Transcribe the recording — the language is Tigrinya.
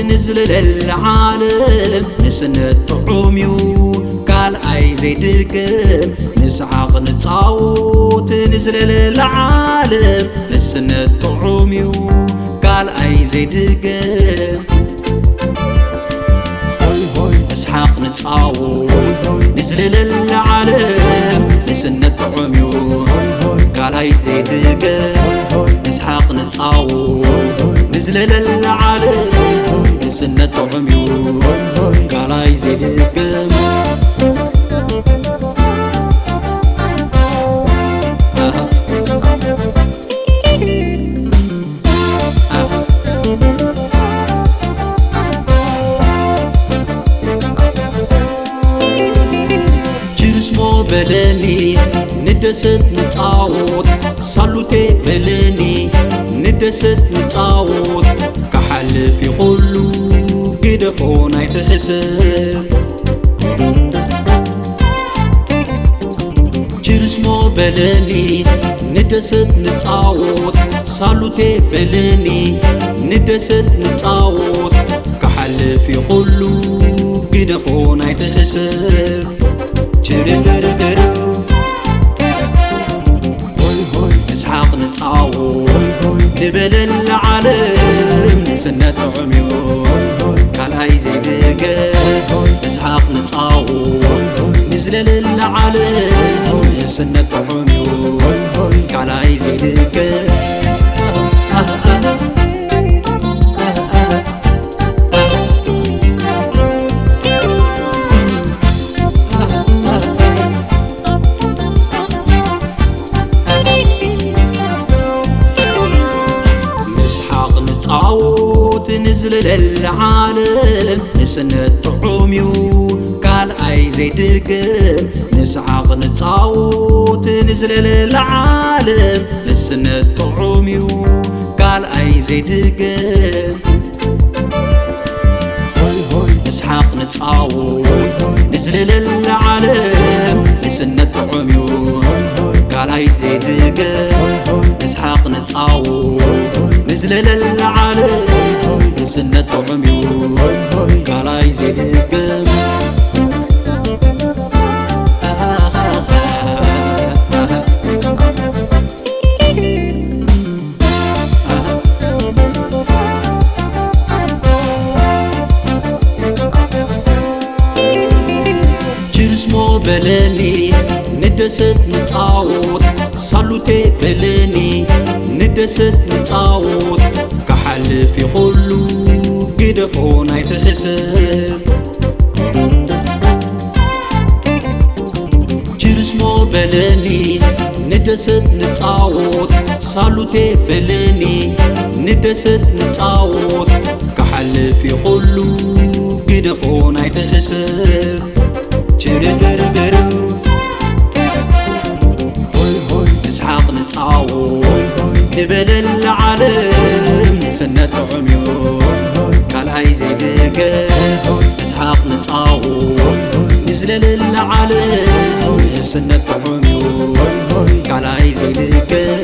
ንዝለለላ ዓለም ንስነት ጥዑም እዩ ካልኣይ ዘይድገም። ንስሓቕ ንጻወት ንዝለለላ ዓለም ንስነት ጥዑም እዩ ካልኣይ ዘይድገም። ሆይ ሆይ ንስሓቕ ንጻወት ንዝለለላ ዓለም ንስነት ጥዑም እዩ ካልኣይ ዘይድገም። ንስሓቕ ንጻወት ንዝለለላ ዓለም ንስነት ጥዑም እዩ ካልኣይ ዘይድገም። ችርስሞ በለኒ ንደሰት ንጻወት፣ ሳሉቴ በለኒ ንደሰት ንጻወት። ክሓልፍ እዩ ኩሉ ግደፎ ናይ ትሕስብ። ችርስሞ በለኒ ንደሰት ንጻወት፣ ሳሉቴ በለኒ ንደሰት ንጻወት። ክሓልፍ እዩ ኩሉ ግደፎ ናይ ትሕስብ። ችርርርርር ሆይ ሆይ ንስሓቕ ንጻወት ንበለላ ዓለም ንስነት ጥዑም እዩ ካልኣይ ዘይድገም። ንስሓቕ ንጻወት ንዝለለላ ዓለም ንስነት ጥዑም እዩ ካልኣይ ዘይድገም። ንስሓቕ ንጻወት ንዝለለላ ዓለም ንስነት ጥዑም እዩ ካልኣይ ዘይድገም። ንስሓቕ ንጻወት ንዝለለላ ዓለም ንስነት ጥዑም እዩ ካልኣይ ዘይድገም። ሆይ ሆይ ንስሓቕ ንጻወት ንዝለለላ ዓለም ንስነት ጥዑም እዩ ካልኣይ ዘይድገም። ንስሓቕ ንጻወት ንዝለለላ ዓለም ንስነት ጥዑም እዩ ካልኣይ ዘይድገም። ችርስሞ በለኒ ንደሰት ንጻወት፣ ሳሉቴ በለኒ ንደሰት ንጻወት። ክሓልፍ እዩ ኩሉ ግደፎ ናይ ትሕስብ። ችርስሞ በለኒ ንደሰት ንጻወት፣ ሳሉቴ በለኒ ንደሰት ንጻወት። ክሓልፍ እዩ ኩሉ ግደፎ ናይ ትሕስብ። ችርርርርር ሆይ ሆይ ንስሓቕ ንጻወት ንበለላ ዓለም ንስነት ጥዑም እዩ ካልኣይ ዘይድገም። ንስሓቕ ንጻወት ንዝለለላ ዓለም ንስነት ጥዑም እዩ ካልኣይ ዘይድገም።